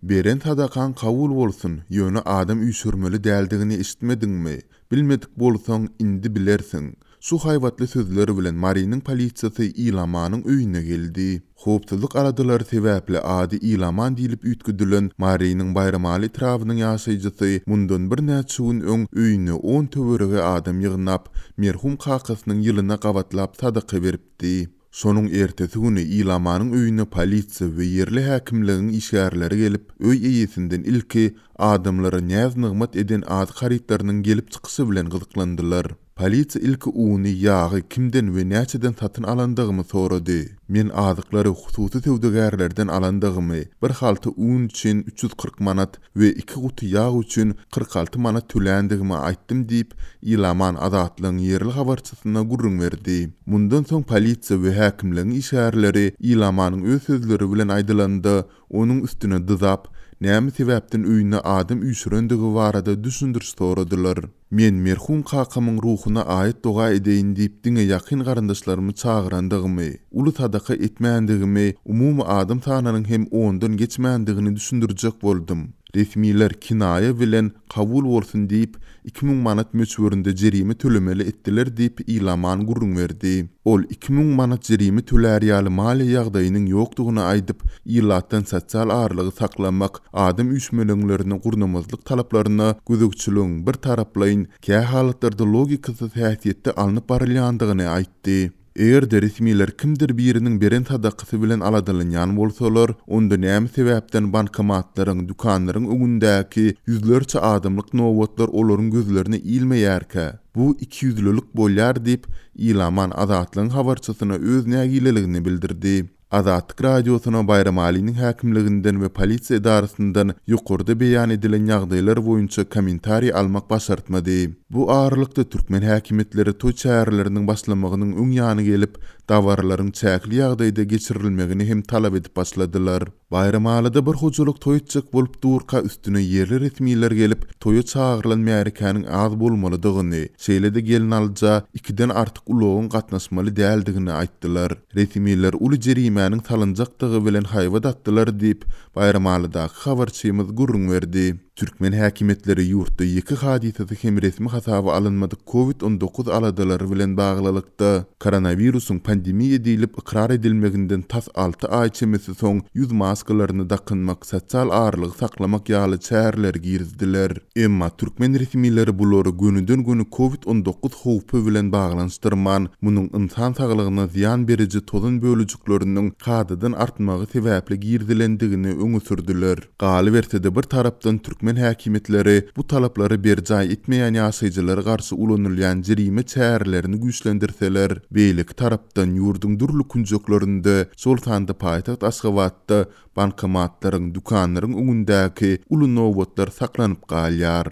Beren sadakaň kabul bolsun, ýöne adam üýşürmeli däldigini eşitmediňmi? Bilmedik bolsaň, indi bilersiň. Şu haýbatly sözler bilen Marynyň polisiýasy Ilamanyň öýüne geldi. Howpsuzlyk aladalary sebäpli ady Ilaman diýlip üýtgedilen Marynyň Baýramaly etrabynyň ýaşaýjysy mundan birnäçe gün öň öýüne on töweregi adam ýygnap, merhum kakasynyň ýylyna gabatlap sadaka beripdi. Şonuň ertesi güni Ilamanyň öýüne polisiýa we ýerli häkimligiň işgärleri gelip, öý eýesinden ilki adamlara näz-nygmat eden azyk harytlarynyň gelip çykyşy bilen gyzyklandylar. Polisiýa ilki uny, ýagy kimden we näçeden satyn alandygymy sorady. Men azyklary hususy söwdagärlerden alandygymy, bir halta un üçin 340 manat, we iki guty ýag üçin 46 manat töländigimi aýtdym diýip, Ilaman Azatlygyň ýerli habarçysyna gürrüň berdi. Mundan soň polisiýa we häkimligiň işgärleri Ilamanyň öz sözleri bilen aýdylanda, onuň üstüne dyzap, näme sebäpden öýüne adam üýşürendigi barada düşündiriş soradylar. Men merhum kakamyň ruhuna aýat-doga edeýin diýip diňe ýakyn garyndaşlarymy çagyrandygymy, uly sadaka etmändigimi, umumy adam sanynyň hem ondan geçmändigini düşündirjek boldum. Resmiler kinaýa bilen kabul bolsun diýip, 2000 manat möçberinde jerime tölemeli etdiler diýip, Ilaman gürrüň berdi. Ol 2000 manat jerime tölär ýaly maliýe ýagdaýynyň ýokdugyny aýdyp, ilatdan sosial aralygy saklamak, adam üýşmeleňlerini gurnamazlyk talaplaryna gözegçiligiň bir taraplaýyn, kähalatlarda logikasyz häsiýetde alnyp barylýandygyny aýtdy. Eger-de resmiler kimdir biriniň beren sadakasy bilen aladalanýan bolsalar, onda näme sebäpden bankomatlaryň, dükanlaryň öňündäki ýüzlerçe adamlyk nobatlar olaryň gözlerine ilmeýärkä? Bu ikiýüzlülik bolýar diýip, Ilaman Azatlygyň habarçysyna öz nägileligini bildirdi. Azatlyk Radiosyna Baýramalynyň häkimliginden we polisiýa edarasyndan ýokarda beýan edilen ýagdaýlar boýunça kommentariý almak başartmady. Bu aralykda, türkmen häkimiýetleri toý çäreleriniň başlamagynyň öň ýany gelip, dabaralaryň çäkli ýagdaýda geçirilmegini hem talap edip başladylar. Baýramalyda bir hojalyk toý etjek bolup durka üstüne ýerli resmiler gelip, toýa çagyrylan märekäniň az bolmalydygyny, şeýle-de gelnalyja ikiden artyk ulagyň gatnaşmaly däldigini aýtdylar. Resmiler uly jerimäniň salynjakdygy bilen haýbat atdylar diýip, Baýramalydaky habarçymyz gürrüň berdi. Türkmen häkimiýetleri ýurtda ýeke hadysasy hem resmi hasaba alynmadyk Covid 19 aladalary bilen baglylykda, koronawirusyň pandemiýa diýlip ykrar edilmeginden tas alty aý çemesi soň ýüz maskalaryny dakynmak, sosial aralygy saklamak ýaly çäreleri girizdiler. Emma türkmen resmileri bulary gönüden-göni Covid 19 howpy bilen baglanyşdyrman, munuň ynsan saglygyna zyýan beriji tozan bölejikleriniň kadadan artmagy sebäpli girizilendigini öňe sürdüler. Galyberse-de, bir tarapdan türkmen häkimiýetleri bu talaplary berjaý etmeýän ýaşaýjylara garşy ulanylýan jerime çärelerini güýçlendirseler, beýleki tarapdan ýurduň dürli künjeklerinde, şol sanda paýtagt Aşgabatda bankomatlaryň, dükanlaryň öňündäki uly nobatlar saklanyp galýar.